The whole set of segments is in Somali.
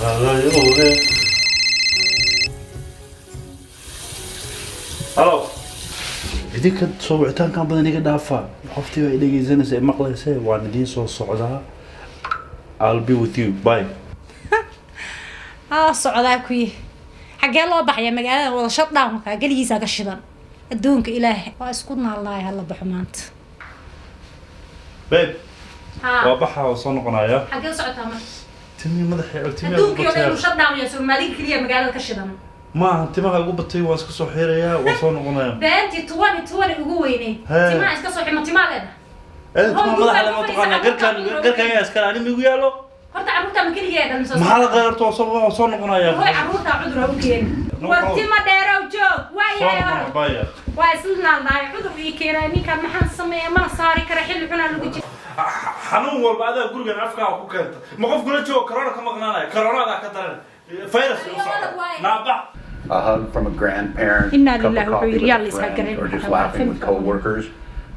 Halayo. Halo. Idinka soo wicitaankan badan iga dhaafa. Qoftii baa i dhegeysanaysa, i maqlaysa, waan idiin soo socdaa. I'll be with you. Bye. Haa, socdaa kuyi. Xaggee loo baxaya magaalada? Wada shutdownka geligiisaa ka shidan adduunka. Ilaahay waa isku naalnaay, hala baxo maanta. Babe, waa baxa oo soo noqonaya. Xaggee u socotaa marka? Timi madaxa timi. Adduunkii oo dhan inuu shutdown yahay, Soomaaliga keliya magaalada ka shidan. Maaha, timaha igu batay, waan iska soo xiirayaa, waan soo noqonayaa. Beentii 2020 ugu weyneyd. Hee. Timaha iska soo ximo, timaa leedahay. Ee, timaha madaxa lama taqaanaa, garkaan garkaan ayaa iskale, ani migu yaalo. Horta carruurta ma keligeeda dhalmiso? Maxaa la qeyrto? Waan soo noqonayaa. Hooy, carruurta cudur ha u keeni. No War problem. tima dheerow joog waa Soo yahay noqonaya, hore. Bye. Waa isla naalnaay, cudur ii keenay ninkan. Maxaan sameeya? Mana saari kara, xilli xunaa lagu jira. Xanuun walba adaa gurigan afkaa ku keenta. Ma qof kula joogo corona ka maqnaanaya? Corona adaa ka daran virus u socda. Naabax. A hug from a grandparent, Inna a cup lillahi of wa coffee inna with a ilaihi friend, raji'un. or just laughing with coworkers,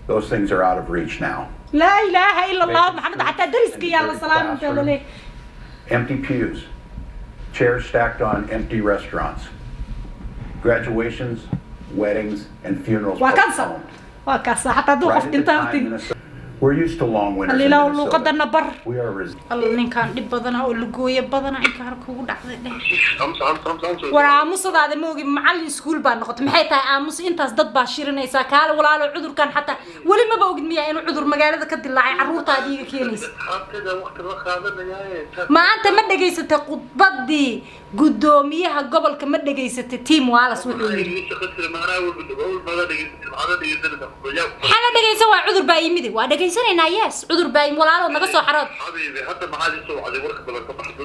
those things are out of reach now. Laa ilaaha ila Allah Maxamed, xataa dariska yaa la salaami inta la leeyahay. Empty pews, chairs stacked on empty restaurants, graduations, weddings, and funerals Waa kansar. postponed. Waa kaasa, xataa hadduu Right qof at the dhinta time horti. Minnesota- We're used to long winters in Alilaw Minnesota. luuqadana bar. We are Alla, ninkaan dhib badana oo lugooyo badana, inkaan kugu dhacday dheh. War aamusadaada ma ogi, macallin iskuul baa noqotay. Maxay tahay aamus intaas? Dad baa shirinaysaa. Kaale walaalo, cudurkan xataa weli maba ogid miyaa inuu cudur magaalada ka dilaacay? Carruurtaada iiga keenaysa. Maanta ma dhegaysatay khudbadii guddoomiyaha gobolka? Ma dhegaysatay Tim Walz wuxuu yidhi? Maxaa la dhegaysan? Waa cudur baa yimidi, waa dhegaysanaynaa. Yes, cudur baa yimid. Walaalo, naga soo xarood.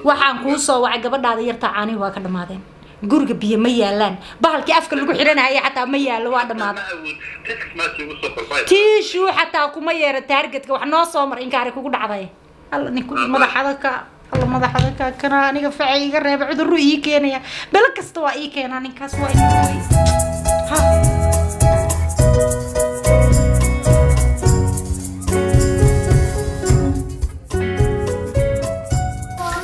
Waxaan kuu soo wacay, gabadhaada yartaa caanihi waa ka dhamaadeen, guriga biyo ma yaalaan, bahalkii afka lagu xidhanaya xataa ma yaalo, waa dhamaaday. Tissue xataa kuma yeera Targetka. Wax noo soo mar, inkaari kugu dhacday. Alla, ninku madaxada ka, alla madaxada ka kana aniga facay iga reeba, cudurru ii keenaya, belo kasta waa ii keenaa ninkaas, waa ii ha.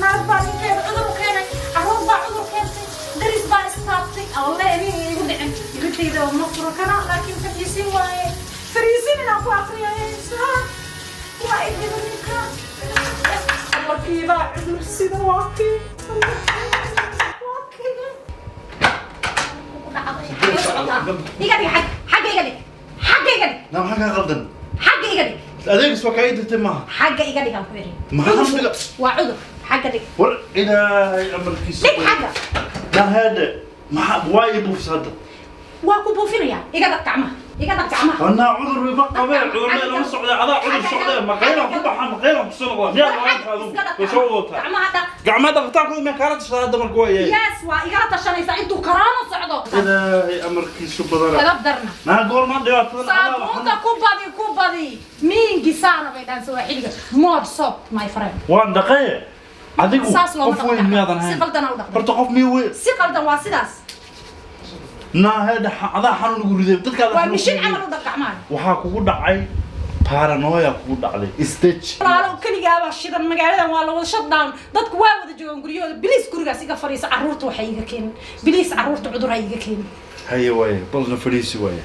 Naag baa ninkeeda cudur u keenay, carruur baa cudur keentay, daris baa istaabtay. Alle, aniga igu dhicin, iritayda ma furo kana, laakiin fariisin waaye, fariisin inaan ku aqriyo heesaa waa idhiba ninka. Alla, kiibaa cudur sida, waa kii, waa kii iga dhig. Xag, xagga iga dhig, xagga iga dhig. Na, maxaa kaa qaldan? Xagga iga dhig. Adeegis waa kaa ii dirtay maaha. Xagga iga dhig aan ku idhi. Maxaa dhiga? Waa cudur, xagga dhig. War Ilaahay amarkiisa. Dhig xagga. Na heede, maxaa waa ii buufis hadda? Waa ku buufinayaa. Iga dhaq gacmaha, iga dhaq gacmaha. Anaa cudur ma qabee, cudur ma lama socday, adaa cudur socday. Maqaylaan ku baxaa, maqaylaan ku soo noqdaa, miyaa laanta adigu way soo wadataa? Gacmaha dhaq. Gacmaha dhaqitaankooda miyaa kaala tashadaa hadda marka waa yahay? Yes, waa igala tashanaysaa intuu koroona socdo. Ilaahay amarkiisu badana. Edab darna. Naa, goormaan dhibaatadan? Saabuunta ku badi, ku badi. Mingi sana bay dhahan Sawaaxiliga, more soap, my friend. Waan dhaqaye, adigu Saas looma qof weyn dhaqo. miyaadan Si ahayn? qaldan u dhaqdo. Horta qof miya weyn? Si qaldan waa sidaas. Naa heedha, adaa xanuun ugu riday dadkaada. Waa Xanuun mishin kugu riday. Camal u dhaq gacmaha. Waxaa kugu dhacay paranoia, kugu dhacday stage. Walaalo, keligaabaa shidan magaaladan, waa la wada shutdown, dadku waa wada joogaan guryahooda. Biliis, gurigaas iga fadhiisa, carruurta waxay iga keenin. Biliis, carruurta cudur ha iga keenin. Haye waaye, balna fadhiisi waaye.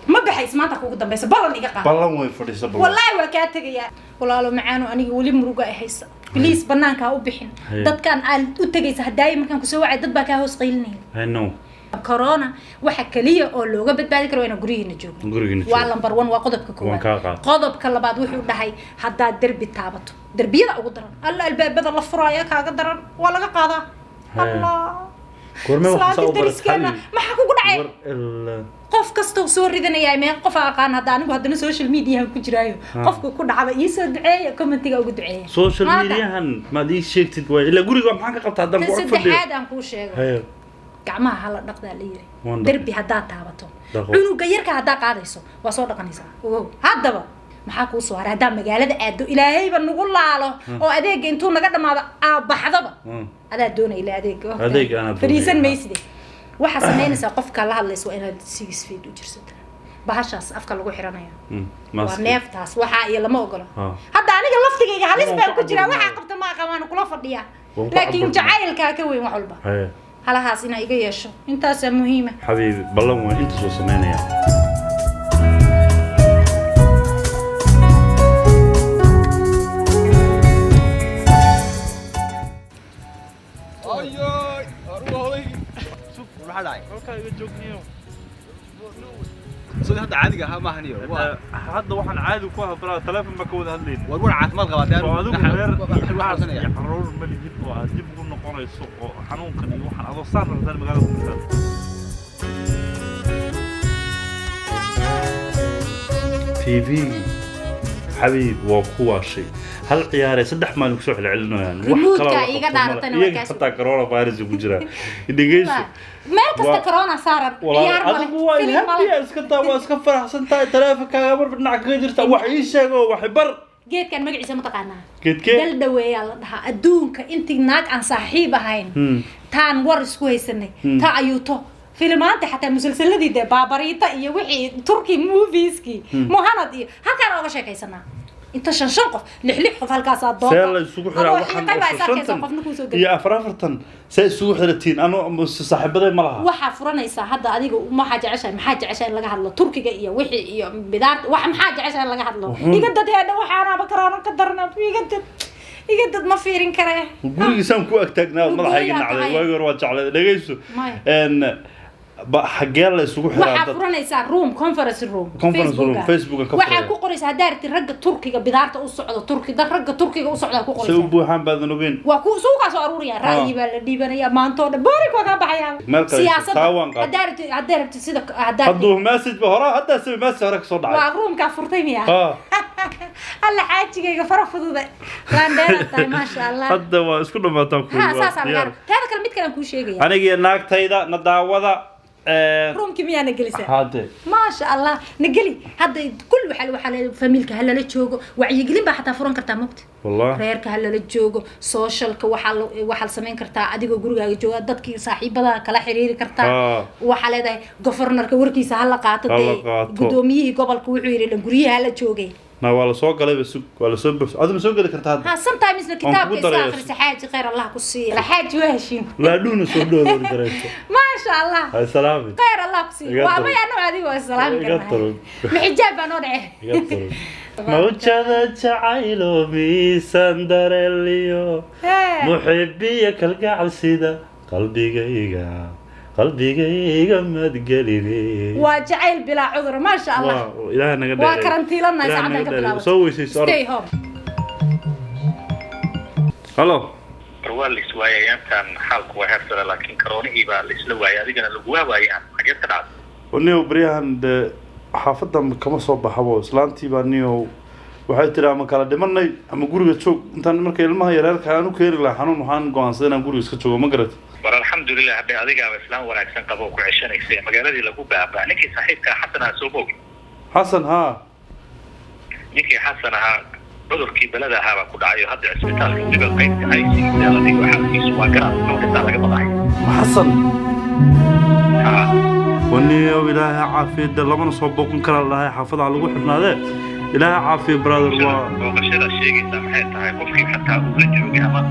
Ma baxays maanta, kugu dambaysa, ballan iga qaad. Ballan way, fadhiisa ballan. Wallaahi waa kaa tegayaa. Walaalo macaano, aniga weli muruga ay haysa. Biliis, banaanka ha u bixin. Haye. Dadkan aad u tegaysa hadaayi, markaan kusoo wacay dad baa kaa hoos qaylinaya. I know. Corona waxa kaliya oo looga badbaadi karo waa inaan guryihiina joogno. Gurigiina Waa joogno. number one, waa qodobka Waan koowaad. kaa qaad. Qodobka labaad wuxuu dhahay haddaad derbi taabato, derbiyada ugu daran, alla albaabada la furaya kaaga daran, waa laga qaadaa. Haye. Allah. Goormee waxaan saa Islaantii u barat dariskeena xabiibi? maxaa kugu dhacay? War Qof kastoo soo ridanaya meel qof aan aqaan hadda, anigu haddana social mediahan ku jiraayo, qofka ku dhacaba ii soo duceeya, commentiga ugu duceeya. Social Maanta, mediahan maad ii sheegtid waay, ilaa guriga maxaan ka qabtaa haddaan tan ku ag fadhiyo? Saddexaad aan kuu sheego. Haye. Gacmaha hala dhaqdaa la yiri. Waan dhaqay. Derbi haddaad taabato, Dhaqo. cunuga yarka haddaa qaadayso, waa soo dhaqanaysaa. Ogow haddaba maxaa kuu soo haray? Haddaa magaalada aado, ilaahayba nagu laalo oo adeega intuu naga dhamaado aa baxdaba. Adaa doonaya ila adeega waqti. Adeeg anaa doonaya, fariisan ha. mayside. Waxaa samaynaysaa, qofka la hadlaysa waa inaad 6 feet u jirsataa. Bahashaas afka lagu xiranaya waa Maski. neeftaas waxaa iyo lama ogolo. Ha. Hadda aniga laftigayga halis Waan baan ku ku jiraa. caburinaya. Waxaa qabta ma aqaan, waana kula fadhiyaa. Waan ku Laakiin caburnahay. Jacaylkaa ka weyn wax walba. Haye. Halahaas inaa iga yeesho, intaasaa muhiima. Xabiibi, ballan waan inta soo sameynaya. Ayoy, odaygii. Maxaa dhacay? Halkaa iga joogniyo. Sida hadda caadiga ahaa maahan iyo waa Hadda waxaan caadi ku ahaa baraa telefoon baa ka wada hadlayna. War war, caafimaad qabaa. Soo adigu reer iyo xaas Xaas iyo caruur ma lihid oo aad dib ugu noqonayso oo xanuunkan iyo waxaan adoo saan rabtaan magaalada ku jirtaan. TV xabiib waa ku waashay, hal ciyaaray 3 maalin kusoo celcelinayaan. Wax Remote-ka kaloo la iiga qabto male. dhaaratana waa Iyaga kaas. Xataa coronavirus ku jiraa, dhegeyso. Meel kasta Waa- corona saaran. Walaal, Ciyaar male, adigu waa film male. Happy iska taa, waa iska faraxsan tahay, taleefankaaga marba dhinac kaga jirta. Wax ii sheego, wax bar. Geedkan magaciisa ma taqaanaa? Geedkee? Dal dhaweeyaa la dhahaa. Adduunka intii naag aan saaxiib ahayn, taan war isku haysanay, taa ayuuto filimaanta, xataa musalsaladii dee baabariita iyo wixii Turkey movieskii muhanad iyo halkaan ooga sheekaysanaa, inta shan shan qof, lix lix qof halkaasaa doonta. See la isugu xiraa? Adoo Waxaan xiiqay baa oo is arkaysa, shantan qofna kuusoo geli iyo afar afartan see isugu xiratiin? Ano saaxiibaday ma laha. Waxaa furanaysaa hadda adiga, waxaa jeceshahay, maxaa jeceshahay in laga hadlo? Turkiga iyo wixii iyo bidaarta wax, maxaa jeceshahay in laga hadlo? Wuxuun- Iga dad heedha, waxaanaaba karoona ka darna. Iga dad, iga dad, ma fiirin karee. Gurigiisaan ku agtaagnaa, madaxa iga Gurigaa nacday. tahay. Waagi hore waa jeclay. Dhegeyso. Maya. n ba xagee la isugu xiraa Waxaa dad? furanaysaa room, conference room. Conference room, Facebooka. Facebooka ka Waxaa furaya. ku qoraysaa haddaa rabtid ragga Turkiga bidaarta u socdo, Turki dad ragga Turkiga u socdaa ku Se u qoraysaa. buuxaan baadan ogeyn. Waa ku suuqaa soo aruuraya, ra'yi baa la dhiibanaya maantoo dhan, boorik waa kaa baxayaa. Meel kale Siyaasadda taa waan qaatay. Haddaa rabtid sida haddaa rabtid. Hadduu message ba hore, haddaa sabi message hore kasoo dhacay. Waa roomkaa furtay miya? Ah. Alla, xaajigayga fara fududa, laandheeraad tahay, maasha Allah. Hadda waa isku dhamaataan kuwi. Ha Waa saasaa diyaar. lagaa. Teeda kale, mid kale aan kuu sheegaya. Aniga iyo naagtayda na daawada. Roomkii miyaa na gelisa? Hade. Maasha Allah, na geli hadda. Kul waxaa la famiilka ha lala joogo, wacyigelin baa xataa furan kartaa, mogta? Wallah. Reerka ha lala joogo, socialka waxaa la samayn kartaa adigoo gurigaaga jooga, dadkii saaxiibada kala xiriiri kartaa. Waxaa leedahay governorka warkiisa ha la qaato. Ha la Dee qaato. Gudoomiyihii gobolka wuxuu yidhi dhan guryaha hala joogay. Na waa la soo galay ba, sug, waa la soo buux. Adigu ma soo geli kartaa hadda? Ha, sometimesna Waan kitaabka kugu iska daraya. akhrisa. Xaaji, khayr Allah ku siiya, la xaaji waa heshiin. Laadhuuna soo dhowood garayso. Maasha Allah. Hay salaami. Khayr Allah ku siiya. Iga Waa talo. maya, anoo adiga waa salaami Iga karnaa. talo. Ma xijaab baa noo dhacay? Iga talo. Mawjada jacaylo miisaan dareliyo Hee. muxibiya kalgacal sida qalbigayga, qalbigayga madgeline. Waa jacayl bilaa cudur, maasha Allah. Waa Ilaahay naga Waa dheereeyo. karantiilanahay. Ilaahay Saacadan naga ka dheereeyo. bilaabato. Soo weysayso, orod. Stay home. Halo. War waa la iswaayay ayaantan, xaalku waa heersare, laakiin karoonihii baa la isla waayay, adigana laguwaa waayay, aan xageed ka dhacday? Niyow, baryahan dee xaafadan kama soo baxabo. Islaantii baa niyow waxay tiri ama kala dhimanay ama guriga joog. Intaan marka ilmaha yareerka aan u keeni lahaa xanuun, waxaan go'aansaday inaan guriga iska joogo, ma garat? War alxamdulilah, hadde adigaaba islaam wanaagsan qabo oo ku ceshanaysa magaaladii lagu baabaa. Ninkii saaxiibkaa Xasan ahaa soo mogi? Xasan, haa. Ninkii Xasan ahaa cudurkii belada ahaa baa ku dhacay oo hadda cisbitaalka weliba qaybta ICU la dhigo, xaalkiisu waa garaab intaa laga baqahay. Xasan? Haa. Waniyow, Ilaahay caafiya de, lamana soo booqan karaa lahay, xaafadaha lagu xidhnaadee. Ilaahay caafiya, brother, waa Booqashada sheegaysaa maxay tahay? Qofkii xataa uu la joogay ama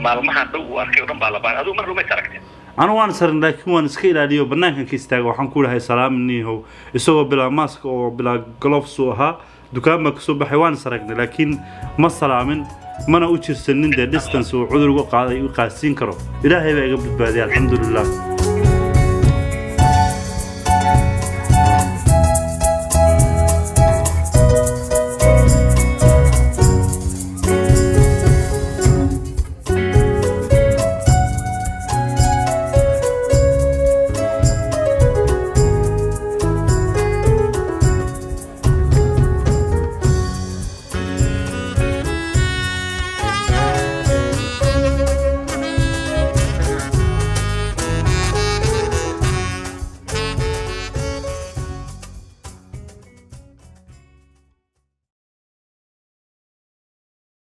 maalmahan dhow uu arkay oo dhan baa la baaray. Adigu mar rumay aragteen? Anu waan sarin, laakiin waan iska ilaaliyo, banaankan ka istaaga. Waxaan ku dhahay salaam niihow, isagoo bilaa mask oo bilaa gloves uu ahaa, dukaan baa kasoo baxay, waan saragnay, laakiin ma salaamin, mana u jirsanin dee distance uu cudur uga qaaday u qaadsiin karo. Ilaahay baa iga badbaadiyay, alxamdulilah.